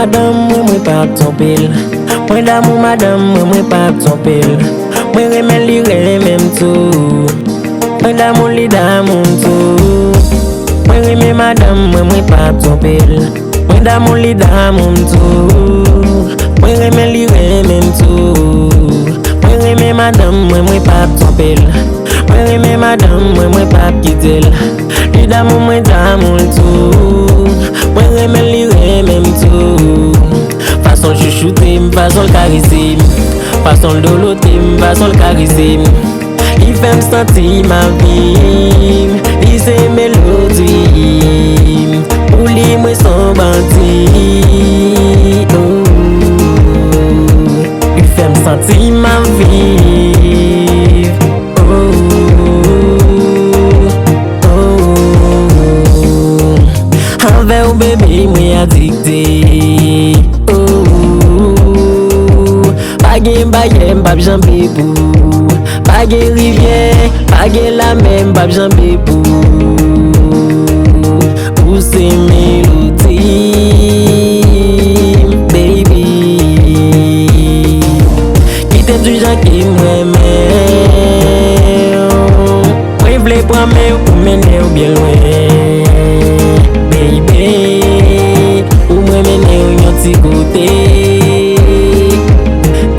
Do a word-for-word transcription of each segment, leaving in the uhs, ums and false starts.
Madanm mwen, mwen p ap twonpe l. Mwen damou madanm mwen, mwen p ap twonpe l. Mwen renmen l, li renmen m tou. Mwen damou l, li damou m tou. Mwen renmen madanm mwen, mwen p ap twonpe l. Mwen damou l, li damou m tou. Mwen renmen l, li renmen m tou. Mwen renmen madanm mwen, mwen p ap twonpe l. Mwen renmen madanm mwen, mwen p ap kite l. Li damou mwen, damou l tou. Mwen renmen l, li renmen m tou. Fason l chouchoute m, fason l karese m, fason l dolote m, fason l karese m. Li fè m santi m ap viv. Li se melodi m. Pou li, mwen s on bandi. Ooh. Li fè m santi m ap viv. Oh, oh, oh. Avè w, bebe, mwen adikte. Oh, pa gen bayè m p ap janbe pou ou. Pa gen rivyè, pa gen lamè m p ap janbe pou ou. Ou se melodi m, baby. Kite m di w jan ke m renmen w. Mwen vle pran men w pou mennen w byen lwen, baby. Ou mwen mennen w yon ti kote,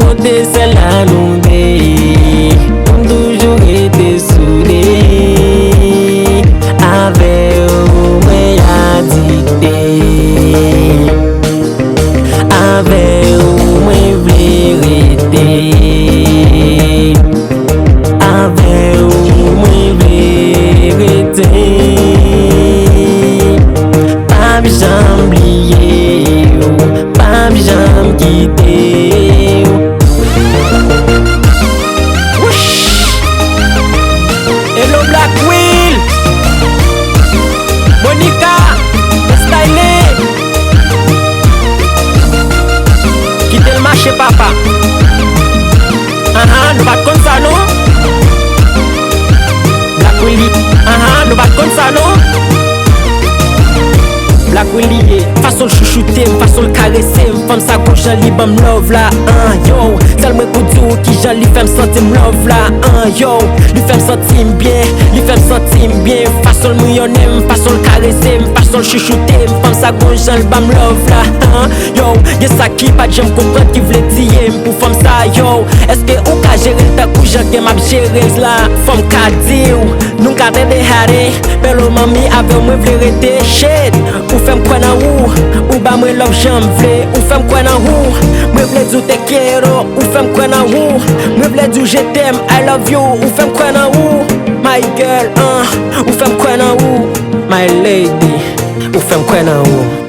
kote sèl la nou de. Pou n toujou rete soude. Avè w mwen adikte. Avè w mwen vle rete. Avè w mwen vle rete. P ap janm bliye w. P ap janm kite w. Wouch! Hello Black Will, Monica, Styling. Kite l mache papa. Anhan, nou pa t konn sa non. Black Will li, anhan, nou pa t konn sa non. Black Will li ye. Fason l chouchoute m, fason l karese m, fanm sa gon jan li ban m love la, an, yo. Sèl mwen pou di w kijan li fè m santi m love la, an, yo. Li fè m santi m byen, li fè m santi m byen. Fason l mouyonnen m, fason l karese m, fason l chouchoute m, fanm sa gon jan l ban m love la, an, yo. Gen sa ki pa t janm konprann ki vle tiye m pou fanm sa, yo. Èske ou ka jere l tankou jan ke m ap jere l la? Fò m ka di w, nunca te dejaré, pero mami, avè w mwen vle rete, shit. Ou fè m kwè nan ou, ou ba mwen love jan m vle. Ou fè m kwè nan ou, mwen vle di w te quiero. Ou fè m kwè nan ou, mwen vle di w je t'aime, I love you. Ou fè m kwè nan ou, my girl, an. Ou fè m kwè nan ou, my lady. Ou fè m kwè nan ou.